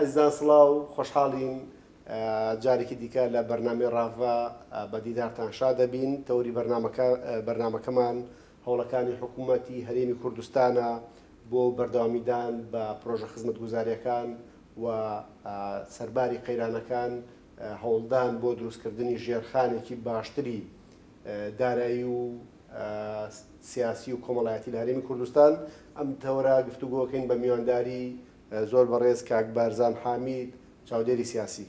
ئازیزان سڵاو، خۆشحاڵین جارێکی دیکە لە بەرنامەی ڕاڤە بە دیدارتان شاد دەبین. تەوری بەرنامەکە بەرنامەکەمان هەوڵەکانی حکوومەتی هەرێمی کوردستانە بۆ بەردەوامیدان بە پرۆژە خزمەتگوزارییەکان و سەرباری قەیرانەکان هەوڵدان بۆ دروستکردنی ژێرخانێکی باشتری دارایی و سیاسی و کۆمەڵایەتی لە هەرێمی کوردستان. ئەم تەوەرە گفتوگۆکەین بە میوانداری زۆر بەڕێز کاک بارزان حامید چاودێری سیاسی.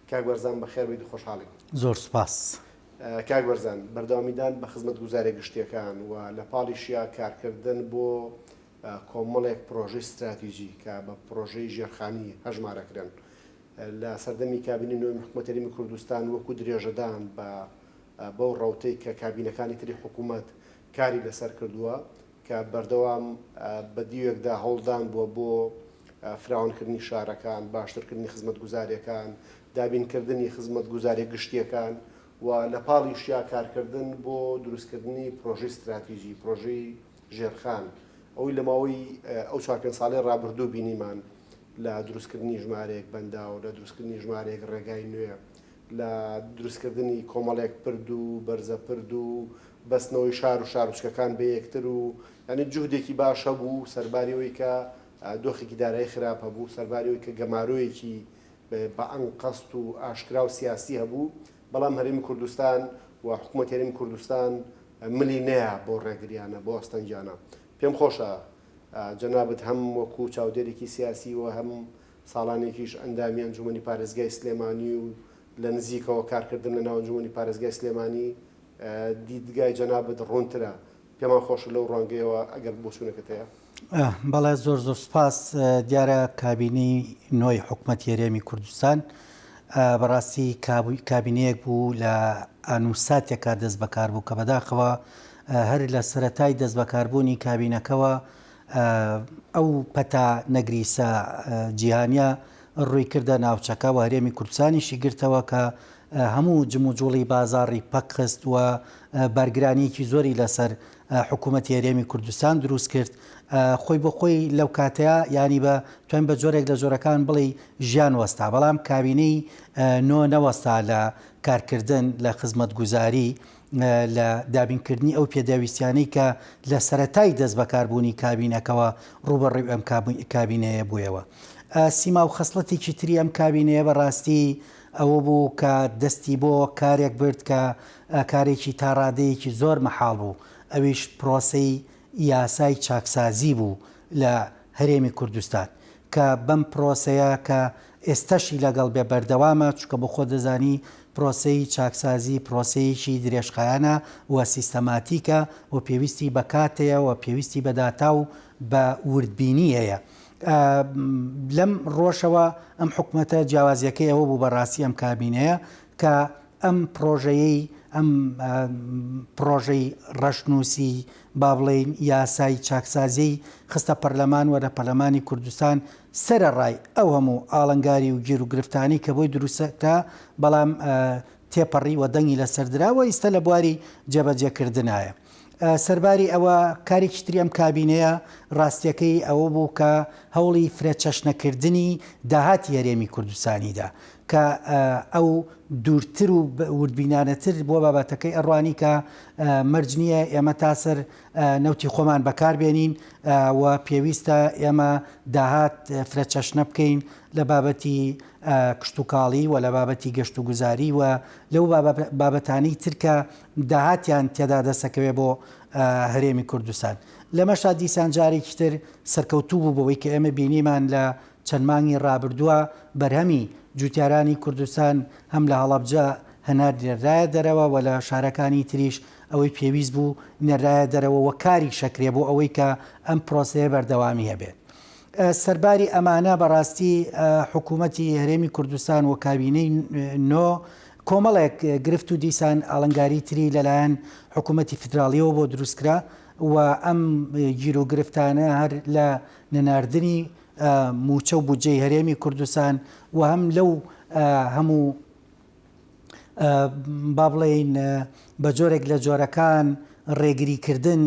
کاک بارزان بەخێر بێیت و خۆشحاڵین. زۆر سوپاس. کاک بەرزان، بەردەوامیدان بە خزمەتگوزاریە گشتیەکان و لە پاڵیشیا کارکردن بۆ کۆمەڵێک پرۆژەی ستراتیجی کە بە پرۆژەی ژێرخانی هەژمارەکرێن لە سەردەمی کابینەی نۆیەمی حکومەتی هەرێمی کوردستان وەکو درێژەدان بە بەو ڕەوتەی کە کابینەکانی تری حکومەت کاری لەسەر کردووە کە بەردەوام بە دیوێکدا هەوڵدان بووە بۆ فراوانکردنی شارەکان، باشترکردنی خزمەتگوزارییەکان، دابینکردنی خزمەتگوزارییە گشتییەکان و لە پاڵیشیا کارکردن بۆ دروستکردنی پرۆژەی ستراتیجی، پرۆژەی ژێرخان. ئەوەی لە ماوەی ئەو چوار پێنج ساڵەی ڕابردوو بینیمان لە دروستکردنی ژمارەیەک بەنداو، لە دروستکردنی ژمارەیەک ڕێگای نوێ، لە دروستکردنی کۆمەڵێک پرد و بەرزە پرد و بەستنەوەی شار و شارۆچکەکان بە یەکتر و یانی جوهدێکی باش هەبوو سەرباری ئەوەی کە دۆخێکی دارایی خراپ هەبوو، سەرباری ئەوەی کە گەمارۆیەکی بە ئەنقەست و ئاشکرا و سیاسی هەبوو، بەڵام هەرێمی کوردستان و حکوومەتی هەرێمی کوردستان ملی نەیا بۆ ڕێگریانە، بۆ ئەستەنگیانە. پێم خۆشە جەنابت هەم وەکوو چاودێرێکی سیاسی و هەم ساڵانێکیش ئەندامی ئەنجوومەنی پارێزگای سلێمانی و لە نزیکەوە کارکردن لە ناو ئەنجوومەنی پارێزگای سلێمانی دیدگای جەنابت ڕوونترە، پێمان خۆشە لەو ڕوانگەیەوە ئەگەر بۆچوونێکت هەیە. بەڵێ زۆر زۆر سوپاس. دیارە کابینەی نۆی حکومەتی هەرێمی کوردستان بەڕاستی کابینەیەک بوو لە ئان و ساتێکا دەست بەکار بوو کە بەداخەوە هەر لە سەرەتای دەست بەکاربوونی کابینەکەوە ئەو پەتا نەگریسە جیهانیە ڕووی کردە ناوچەکە و هەرێمی کوردستانیشی گرتەوە کە هەموو جموجوڵی بازاڕی پەک خست و بارگرانییەکی زۆری لەسەر حکوومەتی هەرێمی کوردستان دروست کرد. خۆی بۆ خۆی لەو کاتەیا یانی بە توانین بە جۆرێک لە جۆرەکان بڵێی ژیان وەستا، بەڵام کابینەی نۆ نەوەستا لە کارکردن، لە خزمەتگوزاری، لە دابینکردنی ئەو پێداویستیانەی کە لە سەرەتای دەستبەکاربوونی کابینەکەوە ڕووبەڕووی ئەم کابینەیە بوویەوە. سیما و خەسڵەتێکی تری ئەم کابینەیە بەڕاستی ئەوە بوو کە دەستی بۆ کارێک برد کە کارێکی تا ڕادەیەکی زۆر مەحاڵ بوو، ئەویش پرۆسەی یاسای چاکسازی بوو لە هەرێمی کوردستان کە بەم پرۆسەیە کە ئێستەشی لەگەڵ بێ بەردەوامە، چونکە بۆ خۆت دەزانی پرۆسەی چاکسازی پرۆسەیەکی درێژخایەنە و سیستەماتیکە و پێویستی بە کات هەیە و پێویستی بە داتا و بە وردبینی هەیە. لەم ڕۆشەوە ئەم حکومەتە جیاوازیەکەی ئەوە بوو بەڕاستی ئەم کابینەیە کە ئەم پرۆژەیەی ئەم پرۆژەی ڕەشنووسی با بڵێین یاسای چاکسازیی خستە پەرلەمان و لە پەرلەمانی کوردستان سەرەڕای ئەو هەموو ئاڵنگاری و گیروگرفتانەی کە بۆی دروستکرا بەڵام تێپەڕی و دەنگی لەسەر درا و ئیستا لە بواری جێبەجێکردنایە. سەرباری ئەوە کارێکی تری ئەم کابینەیە ڕاستیەکەی ئەوە بوو کە هەوڵی فرەچەشنەکردنی داهاتی هەرێمی کوردستانی دا کە ئەو دوورتر و وردبینانەتر بۆ بابەتەکەی ئەڕوانی کە مەرج نییە ئێمە تا سەر نەوتی خۆمان بەکار بێنین و پێویستە ئێمە داهات فرەچەشنە بکەین لە بابەتی کشتوکاڵی و لە بابەتی گەشتوگوزاری و لەو بابەتانەی تر کە داهاتیان تێدا دەستەکەوێت بۆ هەرێمی کوردستان. لەمەشدا دیسان جارێکی تر سەرکەوتوو بوو بەوەی کە ئێمە بینیمان لە چەند مانگی ڕابردووە بەرهەمی جوتیارانی کوردستان هەم لە هەڵەبجە هەنار نێررایە دەرەوە و لە شارەکانی تریش ئەوەی پێویست بوو نێررایە دەرەوە و کاریش ئەکرێ بۆ ئەوەی کە ئەم پرۆسەیە بەردەوامی هەبێت. سەرباری ئەمانە بەڕاستی حکوومەتی هەرێمی کوردستان و کابینەی نۆ کۆمەڵێک گرفت و دیسان ئاڵنگاری تری لەلایەن حکوومەتی فیدراڵیەوە بۆ دروستکرا و ئەم گیروگرفتانە هەر لە نەناردنی مووچە و بودجەی هەرێمی کوردستان و هەم لەو هەموو با بڵێین بە جۆرێک لە جۆرەکان ڕێگریکردن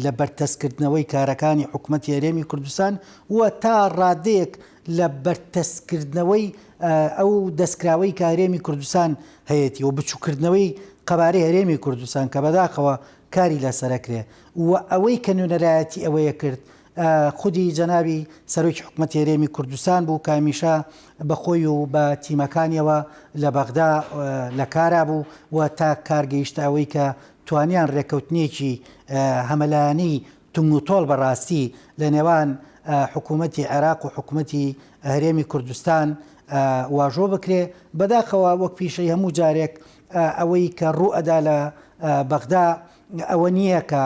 لە بەرتەسکردنەوەی کارەکانی حکومەتی هەرێمی کوردستان و تا ڕادەیەک لە بەرتەسککردنەوەی ئەو دەستکراوەی کە هەرێمی کوردستان هەیەتی و بچووککردنەوەی قەبارەی هەرێمی کوردستان کە بەداخەوە کاری لەسەرەکرێ و ئەوەی کە نوێنەرایەتی ئەوەیە کرد خودی جەنابی سەرۆکی حکومەتی هەرێمی کوردستان بوو کە هەمیشە بە خۆی و بە تیمەکانیەوە لە بەغدا لە کارا بوو و تا کار گەیشتە ئەوەی کە توانیان رێککەوتنێکی هەمەلایەنەی تونگوتۆڵ بە راستی لە نێوان حکوومەتی عێراق و حکوومەتی هەرێمی کوردستان واژۆ بکرێ. بەداخەوە وەک پیشەی هەموو جارێک ئەوەی کە ڕوو ئەدا لە بەغدا ئەوە نییە کە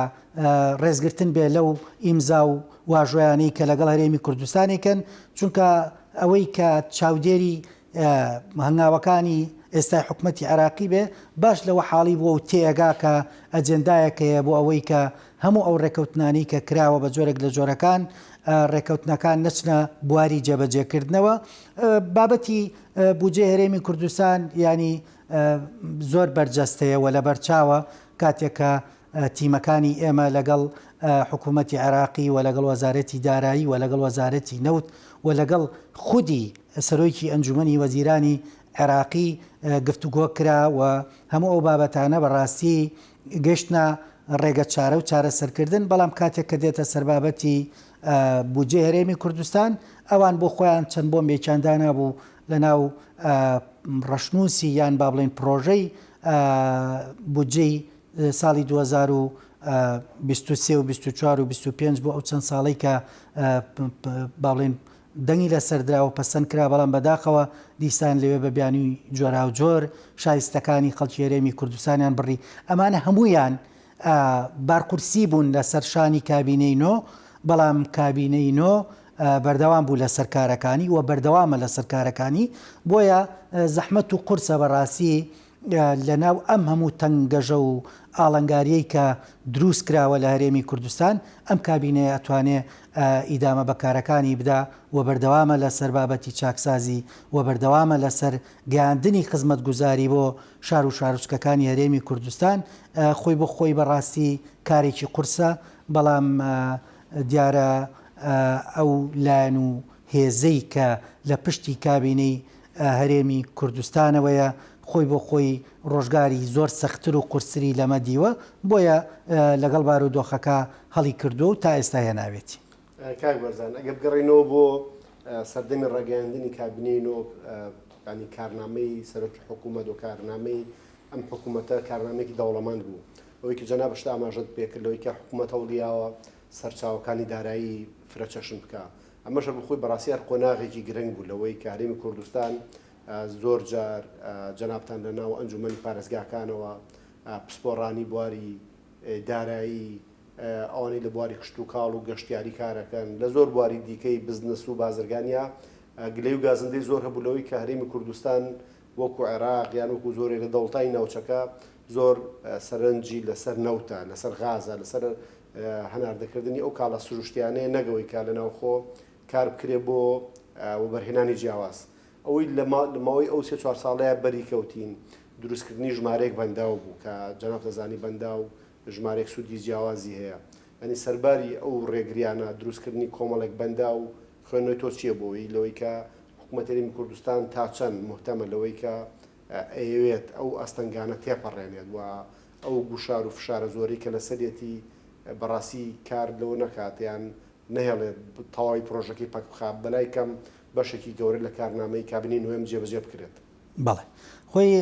ڕێزگرتن بێ لەو ئیمزا و واژۆیانەی کە لەگەڵ هەرێمی کوردستان ئەیکەن، چونکە ئەوەی کە چاودێری هەنگاوەکانی ئێستای حکومەتی عێراقی بێ باش لەوە حاڵی بووە و تێئەگا کە ئەجێندایەک هەیە بۆ ئەوەی کە هەموو ئەو ڕێکەوتنانەی کە کراوە بە جۆرێک لە جۆرەکان ڕێکەوتنەکان نەچنە بواری جێبەجێکردنەوە. بابەتی بودجەی هەرێمی کوردستان یانی زۆر بەرجەستەیە و لەبەرچاوە کاتێک کە تیمەکانی ئێمە لەگەڵ حکوومەتی عێراقی و لەگەڵ وەزارەتی دارایی و لەگەڵ وەزارەتی نەوت و لەگەڵ خودی سەرۆکی ئەنجوومەنی وەزیرانی عێراقی گفتوگۆ کرا و هەموو ئەو بابەتانە بەڕاستی گەشتنە ڕێگە چارە و چارەسەرکردن، بەڵام کاتێک کە دێتە سەر بابەتی بودجەی هەرێمی کوردستان ئەوان بۆ خۆیان چەند بۆمبێکیان دانابوو لەناو ڕەشنووسی یان با بڵێین پڕۆژەی بودجەی ساڵی 2023 و 24 و 25 بۆ ئەو چەند ساڵەی کە با بڵێین دەنگی لەسەر درا و پەسەند کرا، بەڵام بەداخەوە دیسان لەوێ بە بیانووی جۆراوجۆر شایستەکانی خەڵکی هەرێمی کوردستانیان بڕی. ئەمانە هەموویان بارقورسی بوون لەسەر شانی کابینەی نۆ، بەڵام کابینەی نۆ بەردەوام بوو لەسەر کارەکانی و بەردەوامە لەسەر کارەکانی، بۆیە زەحمەت و قورسە بەڕاستی لەناو ئەم هەموو تەنگەژە و ئاڵنگاریەی کە دروست کراوە لە هەرێمی کوردستان، ئەم کابینەیە ئەتوانێ ئیدامە بە کارەکانی بدا و بەردەوامە لەسەر بابەتی چاکسازی و بەردەوامە لەسەر گەیاندنی خزمەتگوزاری بۆ شار و شارۆچکەکانی هەرێمی کوردستان. خۆی بۆ خۆی بە ڕاستی کارێکی قورسە، بەڵام دیارە ئەو لایەن و هێزەی کە لە پشتی کابینەی هەرێمی کوردستانەوەیە، خۆی بۆ خۆی ڕۆژگاری زۆر سەختتر و قورستری لەمە دیوە، بۆیە لەگەڵ بارودۆخەکە هەڵی کردووە و تا ئێستا هێناوێتی. کاک بەرزان ئەگەر بگەڕێینەوە بۆ سەردەمی ڕاگەیاندنی کابینەی نۆ، یانی کارنامەی سەرۆکی حکوومەت و کارنامەی ئەم حکوومەتە کارنامەیەکی دەوڵەمەند بوو. ئەوەی کە جەنابشت ئاماژەت پێکرد لەوەی کە حکوومەت هەوڵیاوە سەرچاوەکانی دارایی فرەچەشن بکا، ئەمەش هەر بۆخۆی بەڕاستی هەر قۆناغێکی گرنگ بوو لەوەی کە هەرێمی کوردستان زۆر جار جەنابتان لە ناو ئەنجومەنی پارێزگاکانەوە پسپۆڕانی بواری دارایی ئەوانەی لە بواری کشتوکاڵ و گەشتیاری کارەکەن لە زۆر بواری دیکەی بزنس و بازرگانیا گلەی و گازندەی زۆر هەبوو لەوەی کە هەرێمی کوردستان وەکو عێراق یان وەکو زۆرێک لە دەوڵتانی ناوچەکە زۆر سەرنجی لەسەر نەوتە لەسەر غازە لەسەر هەناردەکردنی ئەو کاڵا سروشتیانەیە نەک ئەوەی کە لە ناوخۆ کار بکرێ بۆ وەبەرهێنانی جیاواز. ئەوەی لە ماوەی ئەو سێ چوار ساڵەیە بەری کەوتین دروستکردنی ژمارەیەک بەنداو بوو کە جەنابت دەزانی بەنداو ژمارەیەک سوودی جیاوازی هەیە. یانی سەرباری ئەو ڕێگریانە دروستکردنی کۆمەڵێک بەنداو خوێندنەوەی تۆ چییە بۆی لەوەی کە حکوومەتی هەرێمی کوردستان تا چەند موهتەمە لەوەی کە ئەیەوێت ئەو ئاستەنگانە تێپەڕێنێت و ئەو گوشار و فشارە زۆرەی کە لەسەریەتی بەڕاستی کار لەوە نەکات یان نەهێڵێت تەواوی پرۆژەکەی پەک بخات بەلای کەم بەشێکی گەورە لە کارنامەی کابینەی نۆیەم جێبەجێ بکرێت. بەڵێ خۆی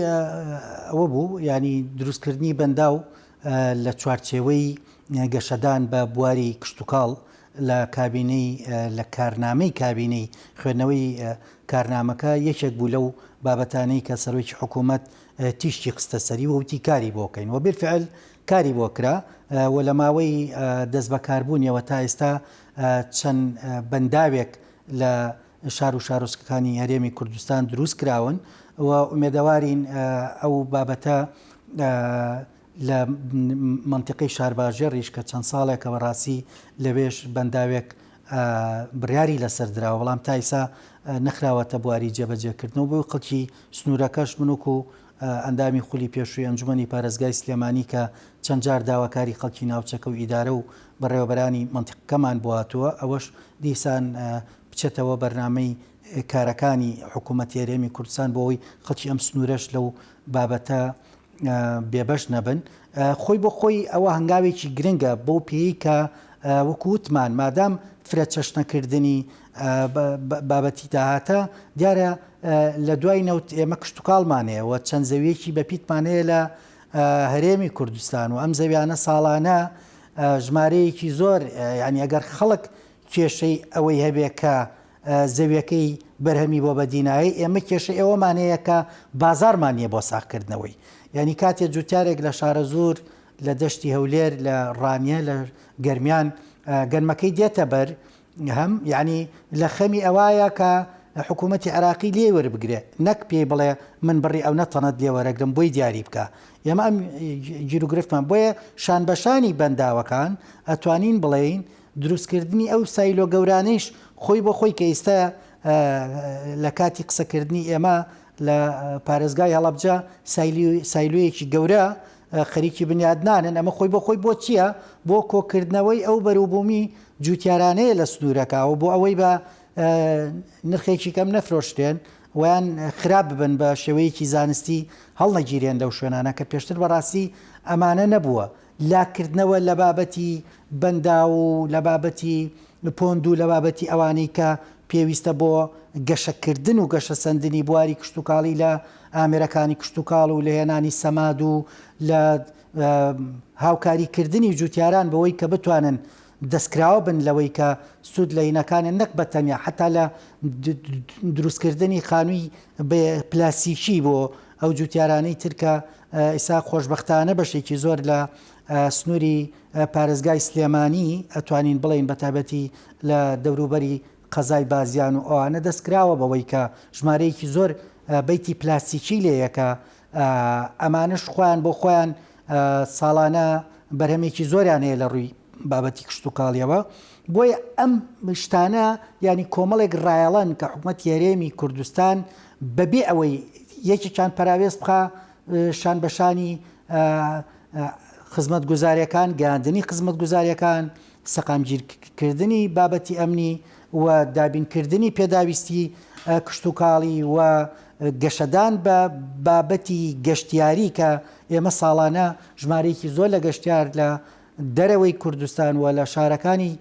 ئەوە بوو یانی دروستکردنی بەنداو لە چوارچێوەی گەشەدان بە بواری کشتوکاڵ لە کابینەی لە کارنامەی کابینەی خوێندنەوەی کارنامەکە یەکێک بوو لەو بابەتانەی کە سەرۆکی حکوومەت تیشکی خستە سەری و وتی کاری بۆ کەین و بالفعل کاری بۆ کرا و لە ماوەی دەستبەکاربوونیەوە تا ئێستا چەند بەنداوێک لە شار و شارۆچکەکانی هەرێمی کوردستان دروست کراون و ئومێدەوارین ئەو بابەتە لە مەنتیقەی شارباژێڕیش کە چەند ساڵێکە بەڕاستی لەوێش بەنداوێک بڕیاری لەسەر دراوە بەڵام تا ئیسا نەخراوەتە بواری جێبەجێکردنەوە بۆی خەڵکی سنوورەکەش من وەکو ئەندامی خولی پێشووی ئەنجومەنی پارێزگای سلێمانی کە چەند جار داواکاری خەڵکی ناوچەکە و ئیدارە و بەڕێوەبەرانی مەنتیقەکەمان بۆ هاتووە ئەوەش دیسان. بچێتەوە بەرنامەی کارەکانی حکوومەتی هەرێمی کوردستان بۆ ئەوەی خەڵکی ئەم سنوورەش لەو بابەتە بێبەش نەبن. خۆی بۆ خۆی ئەوە هەنگاوێکی گرنگە بەو پێیەی کە وەکو وتمان مادام فرەچەشنەکردنی بابەتی داهاتە دیارە لە دوای نەوت ئێمە کشتتوکاڵمان هەیە و چەند زەویەکی بەپیتمان هەیە لە هەرێمی کوردستان و ئەم زەویانە ساڵانە ژمارەیەکی زۆر یعنی ئەگەر خەڵک کێشەی ئەوەی هەبێ کە زەویەکەی بەرهەمی بۆ بەدی نایەی، ئێمە کێشەی ئەوەمان هەیە کە بازاڕمان نییە بۆ ساغکردنەوەی. یانی کاتێ جوتیارێک لە شارەزوور، لە دەشتی هەولێر، لە ڕانیە، لە گەرمیان گەنمەکەی دێتە بەر هەم، یانی لە خەمی ئەوایە کە حکوومەتی عێراقی لێی وەربگرێ، نەک پێی بڵێ من بڕی ئەونە تەنەت لێ وەرەگرم بۆی دیاری بکا. ئێمە ئەم گیروگرفتمان بۆیە شانبەشانی بەنداوەکان ئەتوانین بڵێین دروستکردنی ئەو سایلۆ گەورانەیش خۆی بۆ خۆی کە ئیستا لە کاتی قسەکردنی ئێمە لە پارێزگای هەڵەبجە سایلۆیەکی گەورە خەریکی بنیادنانن ئەمە خۆی بۆ خۆی بۆ چییە؟ بۆ کۆکردنەوەی ئەو بەروبوومی جوتیارانەیە لە سنوورەکە و بۆ ئەوەی بە نرخێکی کەم نەفرۆشرێن ویان خراپ ببن بە شێوەیەکی زانستی هەڵنەگیرێن لەو شوێنانە کە پێشتر بەڕاستی ئەمانە نەبووە. لاکردنەوە لە بابەتی بەنداو و لە بابەتی پۆند و لە بابەتی ئەوانەی کە پێویستە بۆ گەشەکردن و گەشەسەندنی بواری کشتوکاڵی لە ئامێرەکانی کشتوکاڵ و لە هێنانی سەماد و لە هاوکاریکردنی جوتیاران بەوەی کە بتوانن دەستکراوە بن لەوەی کە سوود لە هینەکانیان نەک بە تەنیا حەتا لە دروستکردنی خانووی پلاستیکی بۆ ئەو جوتیارانەی تر کە ئیسا خۆشبەختانە بەشێکی زۆر لە سنووری پارێزگای سلێمانی ئەتوانین بڵێین بە تایبەتی لە دەوروبەری قەزای بازیان و ئەوانە دەستکراوە بەوەی کە ژمارەیەکی زۆر بەیتی پلاستیکی لێیە کە ئەمانەش خۆیان بۆ خۆیان ساڵانە بەرهەمێکی زۆریان هەیە لە ڕووی بابەتی کشتتوکاڵیەوە بۆیە ئەم شتانە ینی کۆمەڵێک ڕایەڵەن کە حکوومەت هەرێمی کوردستان بەبێ ئەوەی یەکێکیان پەراوێز بخا شان بە شانی خزمەتگوزاریەکان، گەیاندنی خزمەتگوزاریەکان، سەقامگیرکردنی بابەتی ئەمنی و دابینکردنی پێداویستی کشتوکاڵی و گەشەدان بە بابەتی گەشتیاری کە ئێمە ساڵانە ژمارەیەکی زۆر لە گەشتیار لە دەرەوەی کوردستان و لە شارەکانی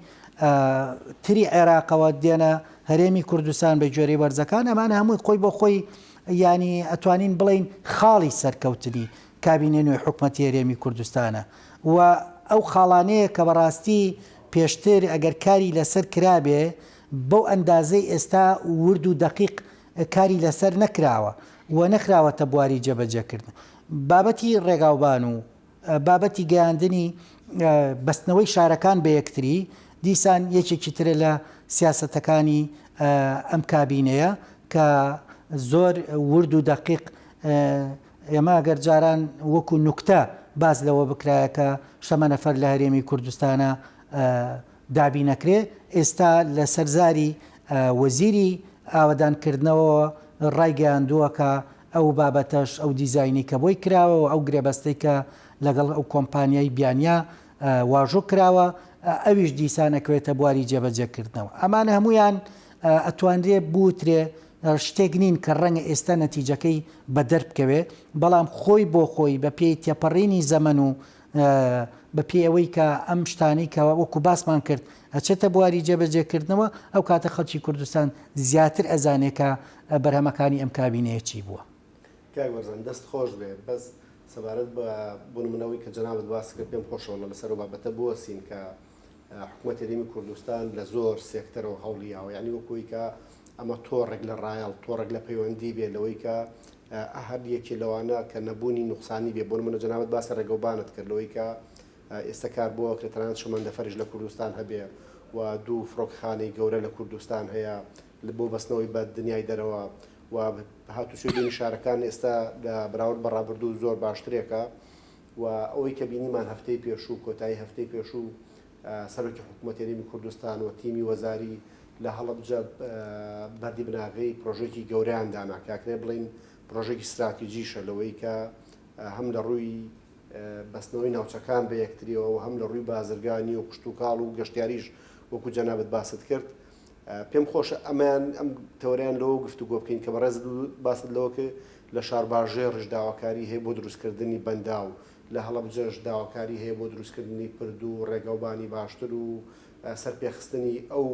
تری عێراقەوە دێنە هەرێمی کوردستان بە گوێرەی وەرزەکان ئەمانە هەمووی خۆی بۆ خۆی یانی ئەتوانین بڵێین خاڵی سەرکەوتنی کابینەی نوێی حکومەتی هەرێمی کوردستانە و ئەو خاڵانەیە کە بەڕاستی پێشتر ئەگەر کاری لەسەر کرابێ بەو ئەندازەی ئێستا ورد و دەقیق کاری لەسەر نەکراوە و نەخراوەتە بواری جێبەجێکردن بابەتی ڕێگاوبان و بابەتی گەیاندنی بەستنەوەی شارەکان بە یەکتری دیسان یەکێکی ترە لە سیاسەتەکانی ئەم کابینەیە کە زۆر ورد و دەقیق ئێمە ئەگەر جاران وەکو نوکتە باس لەوە بکرایە کە شەمەنەفەر لە هەرێمی کوردستانە دابینەکرێ ئێستا لە سەر زاری وەزیری ئاوەدانکردنەوەوە ڕایگەیاندووە کە ئەو بابەتەش ئەو دیزاینەی کە بۆی کراوە و ئەو گرێبەستەی کە لەگەڵ ئەو کۆمپانیای بیانیە واژۆ کراوە ئەویش دیسان ئەکەوێتە بواری جێبەجێکردنەوە. ئەمانە هەموویان ئەتوانرێ بوترێ شتێک نین کە ڕەنگە ئێستا نەتیجەکەی بەدەر بکەوێ، بەڵام خۆی بۆ خۆی بە پێی تێپەڕینی زەمەن و بە پێی ئەوەی کە ئەم شتانەی کە وەکو باسمان کرد ئەچێتە بواری جێبەجێکردنەوە، ئەو کاتە خەڵکی کوردستان زیاتر ئەزانێ کە بەرهەمەکانی ئەم کابینەیە چی بووە. کاک بەرزان دەست خۆش بێ بەس سەبارەت بە بۆ نمونە ئەوەی کە جەنابت باست کرد پێم خۆشە وەڵا لەسەر ئەو بابەتە بوەسین کە حکومەتی هەرێمی کوردستان لە زۆر سێکتەرەوە هەوڵی یاوە یعنی وەکو ئەوەی کە ئەمە تۆڕێک لە ڕایەڵ تۆڕێک لە پەیوەندی بێ لەوەی کە هەر یەکێ لەوانە کە نەبوونی نوقسانی بێ بۆ نمونە جەنابت باسی ڕێگەوبانت کرد لەوەی کە ئێستا کار بۆ ئەکرێت تەنانەت شەمەندەفەریش لە کوردستان هەبێ و دوو فڕۆکەخانەی گەورە لە کوردستان هەیە بۆ بەستنەوەی بە دنیای دەرەوە و هاتوچۆی بینی شارەکان ئێستا لە بەراورد بە ڕابردوو زۆر باشترێکە و ئەوەی کە بینیمان هەفتەی پێشوو کۆتایی هەفتەی پێشوو سەرۆکی حکوومەت هەرێمی کوردستان و تیمی وەزاری لە هەڵەبجە بەردی بناغەی پرۆژێکی گەورەیان دانا کاکرێ بڵین پرۆژێکی ستراتیجیشە لەوەی کە هەم لە ڕووی بەستنەوەی ناوچەکان بە یەکتریەوە و هەم لە ڕووی بازرگانی و کشتوکاڵ و گەشتیاریش وەکو جەنابت باست کرد. پێم خۆشە ئەمەیان ئەم تەوەرەیان لەوە گفتوگۆ بکەین کە بەڕێزت باست لەوە کرد لە شارباژێڕیش داواکاری هەیە بۆ دروستکردنی بەنداو، لە هەڵەبجەش داواکاری هەیە بۆ دروستکردنی پرد و ڕێگاوبانی باشتر و سەرپێخستنی ئەو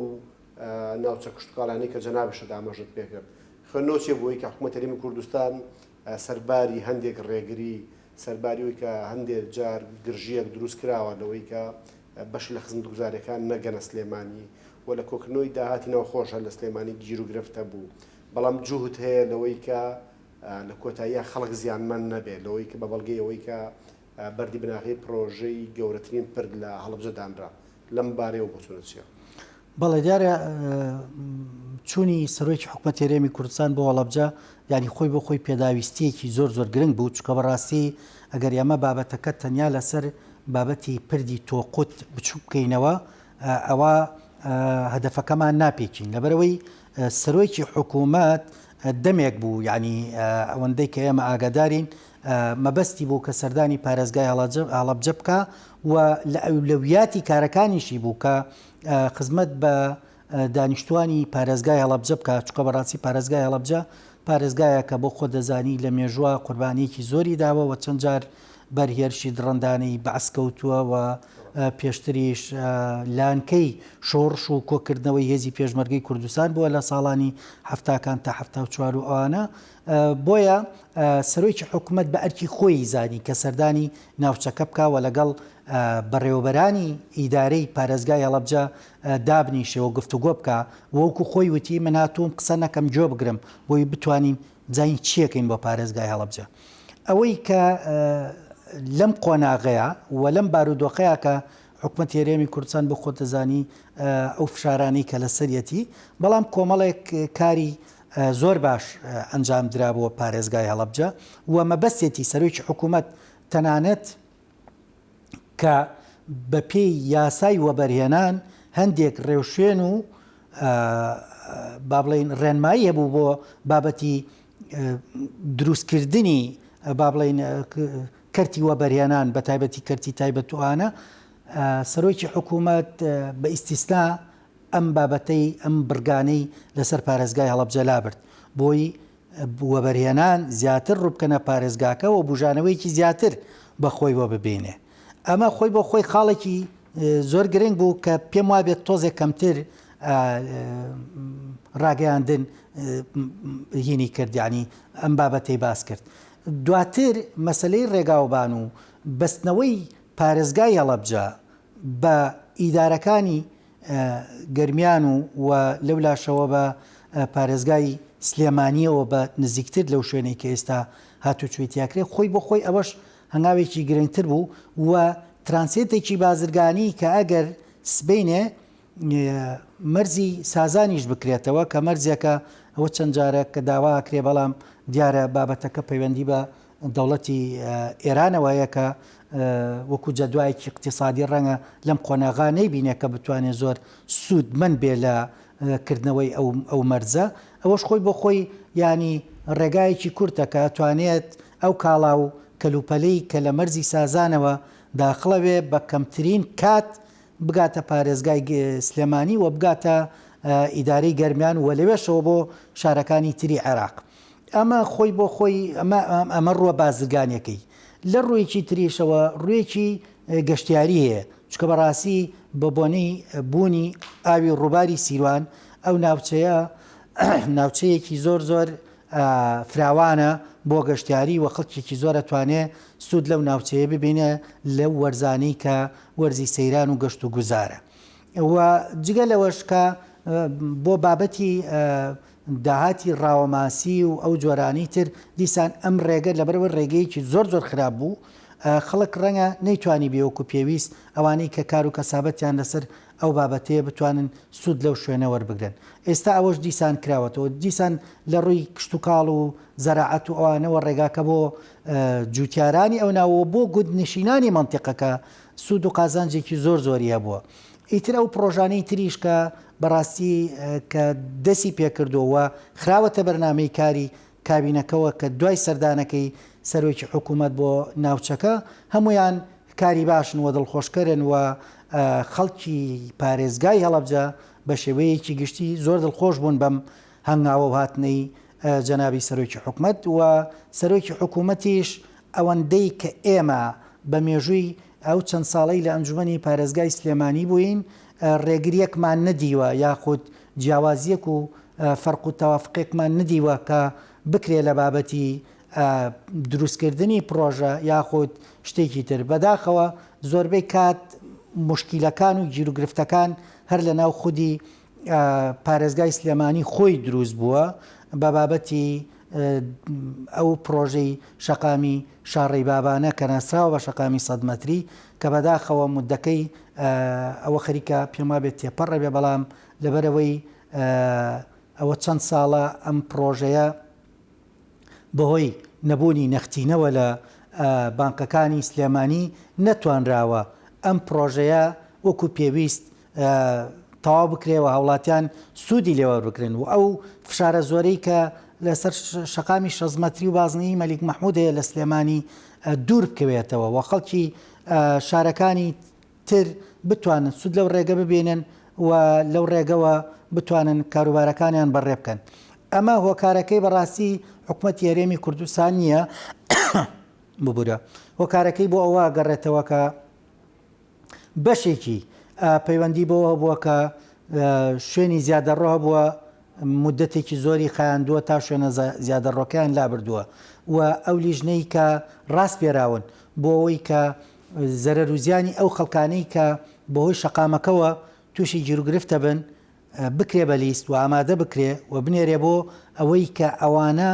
ناوچە کشتوکاڵیانەی کە جەنابیشت ئاماژەت پێکرد. خوێندنەوە چیە بۆ ئەوەی کە حکومەتی هەرێمی کوردستان سەرباری هەندێک ڕێگری، سەرباری ئەوەی کە هەندێک جار گرژییەک دروست کراوە لەوەی کە بەشی لە خزمەتگوزارییەکان نەگەنە سلێمانی و لە کۆکردنەوەی داهاتی ناوخۆش هەر لە سلێمانی گیروگرفت هەبوو، بەڵام جوهد هەیە لەوەی کە لە کۆتاییا خەڵک زیانمەند نەبێت لەوەی کە بە بەڵگەی ئەوەی کە بەردی بناغەی پرۆژەی گەورەترین پرد لە هەڵەبجە دانرا. لەم بارەیەوە بۆچوونت چییە؟ بەڵێ دیارە چوونی سەرۆکی حکومەتی هەرێمی کوردستان بۆ هەڵەبجە یانی خۆی بۆ خۆی پێداویستیەکی زۆر زۆر گرنگ بوو چکە بەڕاستی ئەگەر ئێمە بابەتەکە تەنیا لەسەر بابەتی پردی تۆقوت بچوک بکەینەوە ئەوە هەدەفەکەمان ناپێکین لەبەرەوەی سەرۆکی حکوومەت دەمێک بوو یعنی ئەوەندەی کە ئێمە ئاگادارین مەبەستی بوو کە سەردانی پارێزگای هەڵەبجە بکا و لە ئەولەویاتی کارەکانیشی بوو کە خزمەت بە دانیشتوانی پارێزگای هەڵەبجە بکا، چونکە بەڕاستی پارێزگای هەڵەبجە پارێزگایەکە بۆ خۆت دەزانی لە مێژووە قوربانییەکی زۆری داوە و چەند جار بەر هێرشی دڕندانەی بەعس کەوتووە و پێشتریش لانکەی شۆڕش و کۆکردنەوەی هێزی پێشمەرگەی کوردستان بووە لە ساڵانی حەفتاکان تا 74 و ئەوانە بۆیە سەرۆکی حکومەت بە ئەرکی خۆی زانی کە سەردانی ناوچەکە بکا و لەگەڵ بەڕێوەبەرانی ئیدارەی پارێزگای هەڵەبجە دابنیشێ و گفتوگۆ بکا و وەکو خۆی وتی من هاتووم قسە نەکەم گوێ بگرم بۆی بتوانین بزانین چیەکەین بۆ پارێزگای هەڵەبجە. ئەوەی کە لەم قۆناغەیە و لەم بارودۆخەیە کە حکومەتی هەرێمی کوردستان بۆ خۆت دەزانی ئەو فشارانەی کە لەسەریەتی بەڵام کۆمەڵێک کاری زۆر باش ئەنجام درا بۆ پارێزگای هەڵەبجە و مەبەستێتی سەرۆکی حکوومەت تەنانەت کە بە پێی یاسای وەبەرهێنان هەندێک ڕێوشوێن و با بڵێین ڕێنمایی هەبوو بۆ بابەتی دروستکردنی با بڵێین کەرتی وەبەرهێنان بە تایبەتی کەرتی تایبەت و ئانە سەرۆکی حکوومەت بە ئیستیسنا ئەم بابەتەی ئەم بڕگانەی لەسەر پارێزگای هەڵەبجە لابرد بۆی وەبەرهێنان زیاتر ڕووبکەنە پارێزگاکە و بوژانەوەیەکی زیاتر بە خۆیوە ببینێ. ئەمە خۆی بۆ خۆی خاڵێکی زۆر گرنگ بوو کە پێم وابێت تۆزێک کەمتر ڕاگەیاندن هینی کرد یعنی ئەم بابەتەی باس کرد. دواتر مەسلەی ڕێگاوبان و بەستنەوەی پارێزگای هەڵەبجە بە ئیدارەکانی گەرمیان و و لەولاشەوە بە پارێزگای سلێمانیەوە بە نزیکتر لەو شوێنەی کە ئێستا هاتوچۆی تیاکرێ خۆی بۆ خۆی ئەوەش هەنگاوێکی گرنگتر بوو و ترانسێتێکی بازرگانی کە ئەگەر سبەینێ مەرزی سازانیش بکرێتەوە کە مەرزێکە ئەوە چەند جارە کە داوا ئەکرێ بەڵام دیارە بابەتەکە پەیوەندی بە دەوڵەتی ئێرانەوە هەیە کە وەکو جەدوایەکی اقتصادی ڕەنگە لەم قۆناغا نەیبینێ کە بتوانێت زۆر سوودمەند بێ لە کردنەوەی ئەو ئەو مەرزە ئەوەش خۆی بۆ خۆی ینی ڕێگایەکی کورتە کە ئەتوانێت ئەو کاڵا و کەلوپەلەی کە لە مەرزی سازانەوە داخڵەوێ بە کەمترین کات بگاتە پارێزگای سلێمانی و بگاتە ئیدارەی گەرمیان و لەوێشەوە بۆ شارەکانی تری عێراق. ئەمە خۆی بۆ خۆی ئەمە ئەمە ڕووە بازرگانیەکەی. لە ڕوویەکی تریشەوە ڕوویەکی گەشتیاری هەیە، چونکە بەڕاستی بە بۆنەی بوونی ئاوی ڕووباری سیروان ئەو ناوچەیە ناوچەیەکی زۆر زۆر فراوانە بۆ گەشتیاری و خەڵکێکی زۆر ئەتوانێ سوود لەو ناوچەیە ببینێ لەو وەرزانەی کە وەرزی سەیران و گەشت و گوزارە و جگە لەوەش کە بۆ بابەتی داهاتی ڕاوەماسی و ئەو جۆرانەی تر دیسان ئەم ڕێگە لەبەرەوەی ڕێگەیەکی زۆر زۆر خراپ بوو خەڵک ڕەنگە نەیتوانی بێ وەکو پێویست ئەوانەی کە کار و کەسابەتیان لەسەر ئەو بابەتەیە بتوانن سوود لەو شوێنە وەربگرن. ئێستا ئەوەش دیسان کراوەتەوە. دیسان لە ڕووی کشتوکاڵ و زەراعەت و ئەوانەوە ڕێگاکە بۆ جووتیارانی ئەو ناوە و بۆ گوندنشینانی مەنتیقەکە سوود و قازانجێکی زۆر زۆری هەبووە. ئیتر ئەو پڕۆژانەی تریش کە بەڕاستی کە دەستی پێکردووە و خراوەتە بەرنامەی کاری کابینەکەوە کە دوای سەردانەکەی سەرۆکی حکوومەت بۆ ناوچەکە هەموویان کاری باشن و دڵخۆشکەرن و خەڵکی پارێزگای هەڵەبجە. بە شێوەیەکی گشتی زۆر دڵخۆش بوون بەم هەنگاوە و هاتنەی جەنابی سەرۆکی حکومەت و سەرۆکی حکومەتیش ئەوەندەی کە ئێمە بە مێژووی ئەو چەند ساڵەی لە ئەنجومەنی پارێزگای سلێمانی بووین ڕێگریەکمان نەدیوە یاخود جیاوازیەک و فەرق و تەوافقێکمان ندیوە کە بکرێ لە بابەتی دروستکردنی پڕۆژە یاخود شتێکی تر. بەداخەوە زۆربەی کات موشکیلەکان و گیروگرفتەکان هەر لە ناو خودی پارێزگای سلێمانی خۆی دروست بووە بە بابەتی ئەو پڕۆژەی شەقامی شاڕێی بابانە کە ناسراوە بە شەقامی سەد مەتری کە بەداخەوە مدەکەی ئەوە خەریکە پێم وابێت تێپەڕ بێ بەڵام لەبەرەوەی ئەوە چەند ساڵە ئەم پڕۆژەیە بەهۆی نەبوونی نەختینەوە لە بانقەکانی سلێمانی نەتوانراوە ئەم پڕۆژەیە وەکو پێویست تەواو بکرێ و هاوڵاتیان سوودی لێ وەربگرن و ئەو فشارە زۆرەی کە لەسەر شەقامی شەست مەتری و بازنەیی مەلیک مەحمود هەیە لە سلێمانی دوور بکەوێتەوە و خەڵکی شارەکانی تر بتوانن سوود لەو ڕێگە ببینن و لەو ڕێگەوە بتوانن کاروبارەکانیان بەڕێ بکەن. ئەمە هۆکارەکەی بەڕاستی حکومەتی هەرێمی کوردستان نییە ببورە هۆکارەکەی بۆ ئەوە گەڕێتەوە کە بەشێکی پەیوەندی بەوە هەبووە کە شوێنی زیادەڕۆ هەبووە مودەتێکی زۆری خایاندووە تا شوێنە زیادەڕۆکەیان لابردووە و ئەو لیژنەی کە ڕاسپێراون بۆ ئەوەی کە زەرەر و زیانی ئەو خەڵکانەی کە بەهۆی شەقامەکەوە تووشی گیروگرفت دەبن بکرێ بە لیست و ئامادە بکرێ و بنێرێ بۆ ئەوەی کە ئەوانە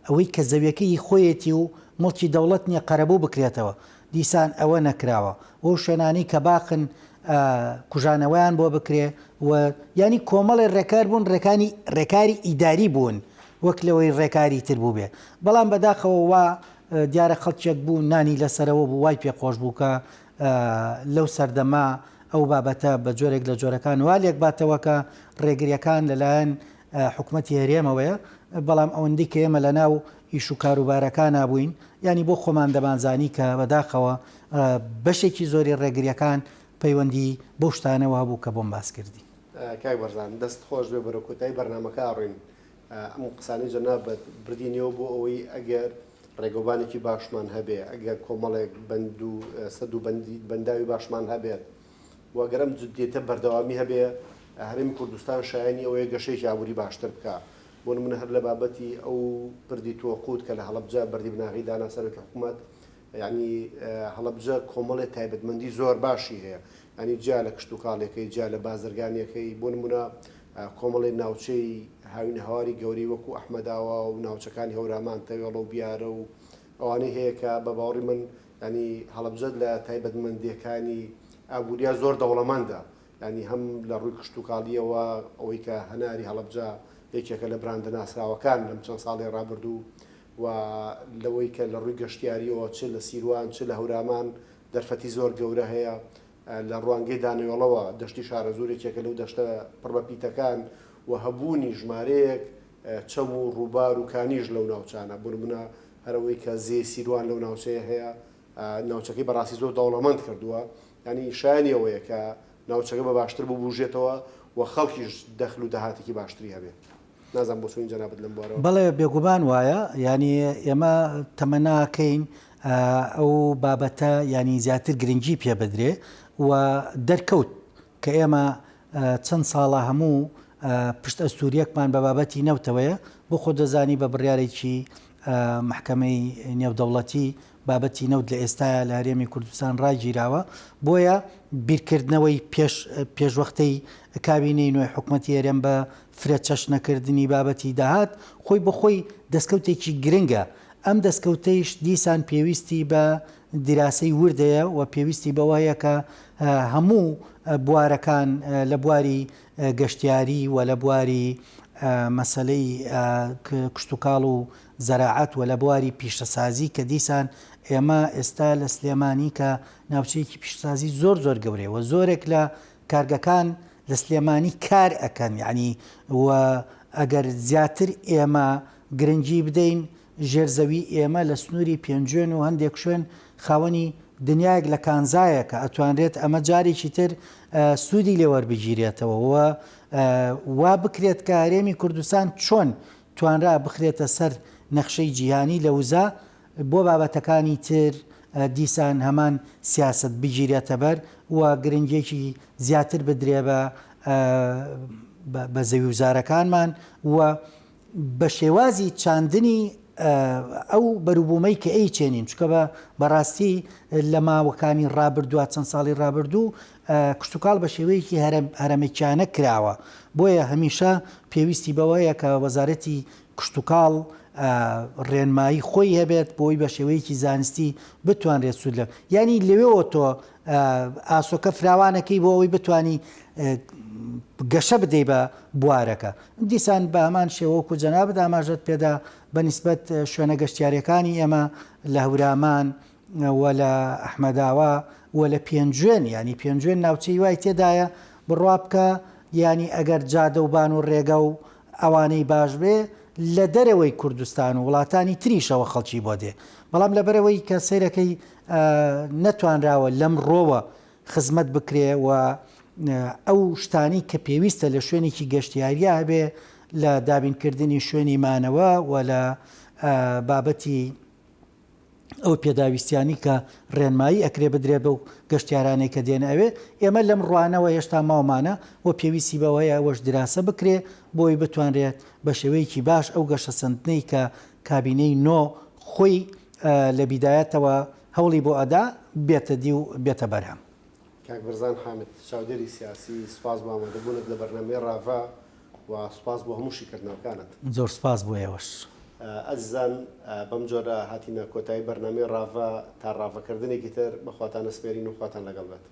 ئەوەی کە زەویەکە هی خۆیەتی و موڵکی دەوڵەت نیە قەرەبوو بکرێتەوە دیسان ئەوە نەکراوە وەو شوێنانەی کە باخن کوژانەوەیان بۆ بکرێ و یانی کۆمەڵێ ڕێکار بوون ڕێکانی ڕێکاری ئیداری بوون وەک لەوەی ڕێکاری تر بووبێ بەڵام بەداخەوە وا دیارە خەڵکێک بوو نانی لەسەرەوە بوو وای پێ خۆش بوو کە لەو سەردەمە ئەو بابەتە بە جۆرێک لە جۆرەکان وا لێکباتەوە کە ڕێگریەکان لەلایەن حکومەتی هەرێمەوەیە، بەڵام ئەوەندەی کە ئێمە لەناو ئیش و کاروبارەکانا بووین، یانی بۆ خۆمان دەمانزانی کە بەداخەوە بەشێکی زۆری ڕێگریەکان پەیوەندی بەو شتانەوە هەبوو کە بۆم باس کردی. کاک بەرزان دەست خۆش بێ بەرەو کۆتایی بەرنامەکە ئەڕۆین ئەم قسانەی جەنابت بردینەوە بۆ ئەوەی ئەگەر ڕێگەوبانێکی باشمان هەبێ ئەگەر کۆمەڵێک بەند و سەد و بەندی بەنداوی باشمان هەبێت و گەر ئەم جدیەتە بەردەوامی هەبێ هەرێمی کوردستان شایەنی ئەوەیە گەشەیەکی ئابووری باشتر بکا. بۆ نمونە هەر لە بابەتی ئەو پردی تۆقوت کە لە هەڵەبجە بەردی بناغەی دانا سەرۆکی حکوومەت یعنی هەڵەبجە کۆمەڵێ تایبەتمەندی زۆر باشی هەیە یعنی جیا لە کشتوکاڵیەکەی جیا لە بازرگانیەکەی بۆ نمونە کۆمەڵێ ناوچەی هاوینەهەواری گەورەی وەکو ئەحمەداوا و ناوچەکانی هەورامان تەوێڵە و بیارە و ئەوانەی هەیە کە بە باوەڕی من یانی هەڵەبجە لە تایبەتمەندییەکانی ئابووریا زۆر دەوڵەمەندە، یانی هەم لە ڕووی کشتوکاڵییەوە ئەوەی کە هەناری هەڵەبجە یەکێکە لە براندە ناسراوەکان لەم چەند ساڵەی ڕابردوو و لەوەی کە لە ڕووی گەشتیارییەوە چ لە سیروان چ لە هەورامان دەرفەتی زۆر گەورە هەیە. لە ڕوانگەی دانەوێڵەوە دەشتی شارەزوور یەکێکە لەو دەشتە پڕ بە پیتەکان و هەبوونی ژمارەیەک چەم و ڕووبار و کانیش لەو ناوچانە، بۆ نموونە هەر ئەوەی کە زێی سیروان لەو ناوچەیە هەیە ناوچەکەی بەڕاستی زۆر دەوڵەمەند کردووە، یانی شایەنی ئەوەیە کە ناوچەکە بە باشتر ببوژێتەوە و خەڵکیش دەخل و داهاتێکی باشتری هەبێ. نازانم بۆچوونی جەنابت لەم بوارەوە. بەڵێ بێگومان وایە، یانی ئێمە تەمەنا ئەکەین ئەو بابەتە یانی زیاتر گرنگی پێ بدرێ و دەرکەوت کە ئێمە چەند ساڵە هەموو پشت ئەستووریەکمان بە بابەتی نەوتەوەیە، بۆ خۆت دەزانی بە بڕیارێکی مەحکەمەی نێودەوڵەتی بابەتی نەوت لە ئێستایا لە هەرێمی کوردستان ڕاگیراوە، بۆیە بیرکردنەوەی پێش پێشوەختەی کابینەی نوێی حکومەتی هەرێم بە فرە چەشنەکردنی بابەتی داهات خۆی بۆ خۆی دەستکەوتێکی گرنگە، ئەم دەستکەوتەیش دیسان پێویستی بە دیراسەی ورد هەیە و پێویستی بەوە هەیە کە هەموو بوارەکان لە بواری گەشتیاری و لە بواری مەسەلەی کشتوکاڵ و زەراعەت و لە بواری پیشەسازی کە دیسان ئێمە ئێستا لە سلێمانی کە ناوچەیەکی پیشەسازی زۆر زۆر گەورەیە و زۆرێک لە کارگەکان لە سلێمانی کار ئەکەن یعنی و ئەگەر زیاتر ئێمە گرنگی بدەین ژێر زەوی ئێمە لە سنووری پێنجوێن و هەندێک شوێن خاوەنی دنیایەک لە کانزایەکە ئەتوانرێت ئەمە جارێکی تر سوودی لێ وەربگیرێتەوە و وا بکرێت کە هەرێمی کوردستان چۆن توانرا بخرێتە سەر نەخشەی جیهانی لە وزە بۆ بابەتەکانی تر دیسان هەمان سیاسەت بگیرێتە بەر و گرنگیەکی زیاتر بدرێ بە بە زەویوزارەکانمان و بە شێوازی چاندنی ئەو بەروبوومەی کە ئەیچێنین، چونکە بە بەڕاستی لە ماوەکانی ڕابردووە چەند ساڵی ڕابردوو کشتوکاڵ بە شێوەیەکی هەرەمەکیانە کراوە، بۆیە هەمیشە پێویستی بەوەیە کە وەزارەتی کشتوکاڵ ڕێنمایی خۆی هەبێت بۆی بە شێوەیەکی زانستی بتوانرێت سوود لە یانی لەوێوە تۆ ئاسۆکە فراوانەکەی بۆ ئەوەی بتانی گەشە بدەی بە بوارەکە. دیسان بە هەمان شێوە وەکو جەنابت ئاماژەت پێدا بە نیسبەت شوێنە گەشتیاریەکانی ئێمە لە هەورامان و لە ئەحمەداوا و لە پێنجوێن یانی پێنجوێن ناوچەی وای تێدایە بڕوا بکە یانی ئەگەر جادە و بان و ڕێگە و ئەوانەی باش بێ لە دەرەوەی کوردستان و وڵاتانی تریشەوە خەڵکی بۆ دێ بەڵام لەبەرئەوەی کە سەیرەکەی نەتوانراوە لەمڕۆوە خزمەت بکرێ و ئەو شتانەی کە پێویستە لە شوێنێکی گەشتیاریا هەبێ لە دابینکردنی شوێنی مانەوە و لە بابەتی ئەو پێداویستیانی کە ڕێنمایی ئەکرێ بدرێت بەو گەشتیارانەی کە دێنە ئەوێ، ئێمە لەم ڕوانەوە هێشتا ماومانە و پێویستی بەوەیە ئەوەش دراسە بکرێ بۆی بتوانرێت بە شێوەیەکی باش ئەو گەشەسەندنەی کە کابینەی نۆ خۆی لە بیدایەتەوە هەوڵی بۆ ئەدا بێتە دی و بێتە بەرهەم. کاک بەرزان حامد، چاودێری سیاسی، سوپاس بۆ ئامادەبوونت لە بەرنامەی ڕاڤە و سوپاس بۆ هەموو شیکردنەوەکانت. زۆر سوپاس بۆ ئێوەش. ئەزیزان بەم جۆرە هاتینە کۆتایی بەرنامەی ڕاڤە، تا ڕاڤەکردنێکی تر بە خواتان ئەسپێرین و خواتان لەگەڵ بێت.